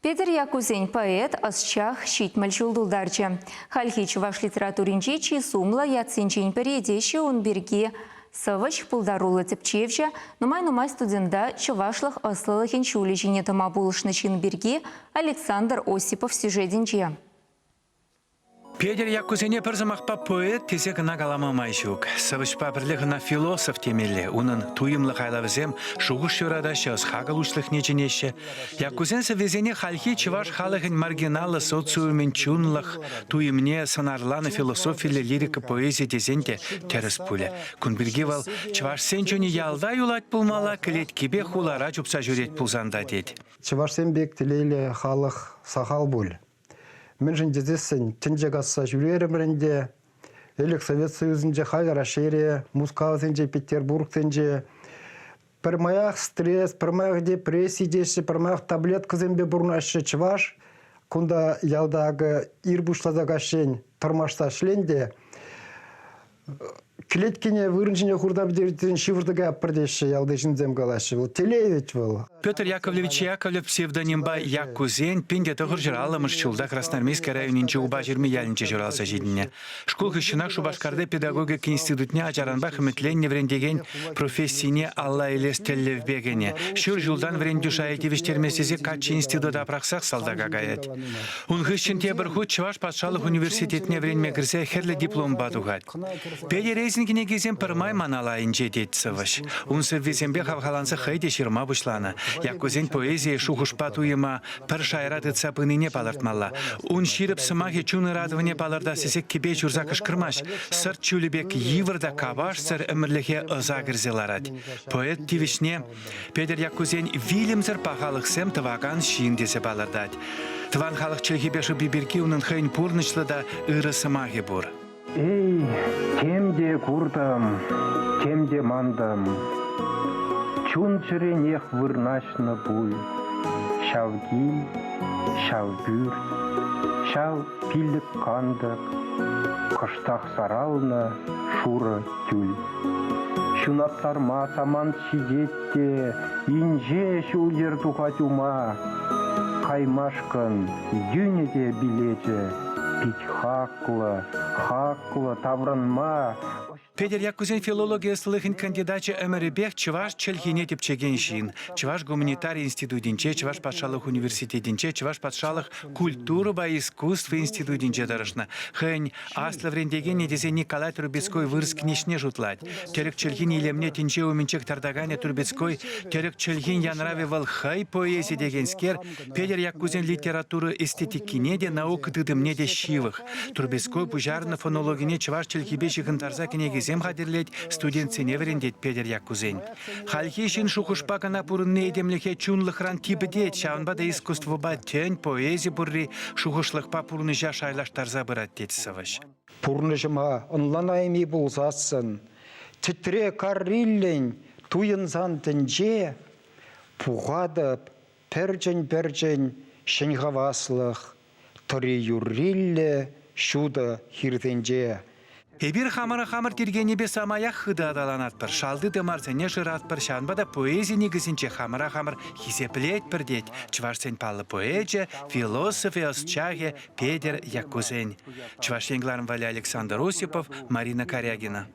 Петӗр Яккусен поэт, ӑсчах 70 ҫул тултарчӗ. Хальхи чӑваш литературинчи чи сумлӑ ятсенчен пӗри теҫҫӗ ун пирки. Сӑвӑҫ, пултаруллӑ тӗпчевҫӗ, нумай-нумай студента чӑвашлӑх ӑслӑлӑхӗн ҫулӗ ҫине тӑма пулӑшнӑ ҫын пирки Александр Осипов сюжетӗнче. Петӗр Яккусене пӗр сӑмахпа поэт тесе кӑна калама май ҫук. Сӑвӑҫпа пӗрлех ӑна философ темелле. Унӑн туйӑмлӑ хайлавӗсем шухӑш юратаҫҫӗ, ӑс-хакӑл уҫлӑхне чӗнеҫҫӗ. Яккусен сӑввисене хальхи чӑваш халӑхӗн маргиналлӑ социумӗн чунлӑх туйӑмне сӑнарланӑ философиллӗ лирика поэзийӗ тесен те тӗрӗс пулӗ. Кун пирки вӑл чӑвашсен чунӗ ялта юлать пулмалла, кӗлеткипе хулара чупса ҫӳрет пулсан та тет. Чӑвашсем пек телейлӗ халӑх сахал пуль. Мӗншӗн тесессӗн тӗнче касса ҫӳрерӗмӗр ӗнтӗ. Ӗлӗк Совет Союзӗнче, халӗ Раҫҫейре, Мускавсенче, Петербургсенче пӗрмаях стресс, пӗрмаях депресси теҫҫӗ, пӗрмаях таблеткӑсемпе пурӑнаҫҫӗ. Чӑваш кунта ялта акӑ ир пуҫласа каҫчен тӑрмашса ӗҫлен те Кӗлеткене вырӑн ҫине хурса пӗтерсен ҫывӑрса каятпӑр теҫҫӗ ялти ҫынсем калаҫҫӗ. Вӑл телей вӗт вӑл. Петр Яковлевич Яковлев псевдонимпа Яккусен 1950 ҫулта Красноармейски районӗнчи Упаҫырми ялӗнче ҫуралса ҫитӗннӗ. Шкул хыҫҫӑнах Шупашкарти педагогика институтне ачаранпах ӗмӗтленнӗ вӗрентекен профессине алла илес тӗллевпе кӗнӗ. Ҫур ҫултан вӗрентӳ шайӗ тивӗҫтермест тесе каччӑ института пӑрахсах салтака каять. Ун хыҫҫӑн тепӗр хут Чӑваш патшалӑх университетне вӗренме кӗрсе хӗрлӗ дипломпа тухать. Петӗр Эйзин кӗнекисем пӗрмай ман алайӗнче, тет сӑвӑҫ. Ун сӑввисемпе хавхаланса хӑй те ҫырма пуҫланӑ. Яккусен поэзийӗ шухӑшпа туйӑма пӗр шайра тытса пынине палӑртмалла. Ун ҫирӗп сӑмахӗ чун ыратӑвне палӑртас тесе кӗпе ҫурса кӑшкӑрмасть, сӑрт чулӗ пек йывӑр та капашсӑр ӗмӗрлӗхе ӑса кӗрсе ларать. Поэт тивӗҫне Петӗр Яккусен вилӗмсӗр пахалӑхсем тӑвакан ҫын тесе палӑртать. Тӑван халӑх чӗлхипе шӑпи пирки унӑн хӑйӗн пурнӑҫлӑ та ырӑ сӑмахӗ пур. Эй, тем те куртӑм, тем те мантӑм, чун-чӗренех вырнаҫнӑ пуль ҫав кил, ҫав пӳрт, ҫав пилӗк кантӑк, кӑштах саралнӑ шурӑ тюль. Ҫунаттарма самант ҫитет те инҫе ҫул-йӗр тухать ума. Каймашкӑн йӳнӗ те билечӗ пит хаклӑ, хаклӑ таврӑнма. Петӗр Яккусен филологи ӑслӑлӑхӗн кандидачӗ ӗмӗрӗпех чӑваш чӗлхине тӗпчекен ҫын. Чӑваш гуманитари институтӗнче, Чӑваш патшалӑх университетӗнче, Чӑваш патшалӑх культурӑпа искусство институтӗнче тӑрӑшнӑ. Хӑйӗн Аслӑ вӗрентекенӗ тесе Николай Трубецкой вырӑс кнеҫне шутлать. Тӗрӗк чӗлхин илемне тӗнче умӗнче кӑтартаканӗ Трубецкой тӗрӗк чӗлхин янравӗ вӑл хӑй поэзи текенскер Петӗр Яккусен литература эстетикине те, наука тытӑмне те ҫывӑх. Трубецкой пуҫарнӑ фонологине чӑваш чӗлхипе ҫыхӑнтарса кӗнекесем хатӗрлет, студентсене вӗрентет Петӗр Яккусен. Хальхи ҫын шухӑшпа кӑна пурӑнни этемлӗхе чунлӑхран типӗтет, ҫавӑнпа та искусствӑпа тӗн, поэзи пурри шухӑшлӑхпа пурнӑҫа шайлаштарса пырать, тет сӑвӑҫ. Пурнӑҫӑма ӑнланайми пулсассӑн, тӗтре карриллӗн туйӑнсан тӗнче, пухатӑп пӗрчӗн-пӗрчӗн ҫӗн хаваслӑх, тӑри юрриллӗ ҫутӑ хирсенче. Эпир хамӑра хамӑр тиркенипе самаях хытӑ аталанатпӑр, шалти тымарсене шыратпӑр, ҫавӑнпа та поэзи никӗсӗнче хамӑра хамӑр хисеплетпӗр, тет чӑвашсен паллӑ поэчӗ, философӗ, ӑсчахӗ Петӗр Яккусен. Чӑваш Ен кӑларӑм валли Александр Осипов, Марина Карягина.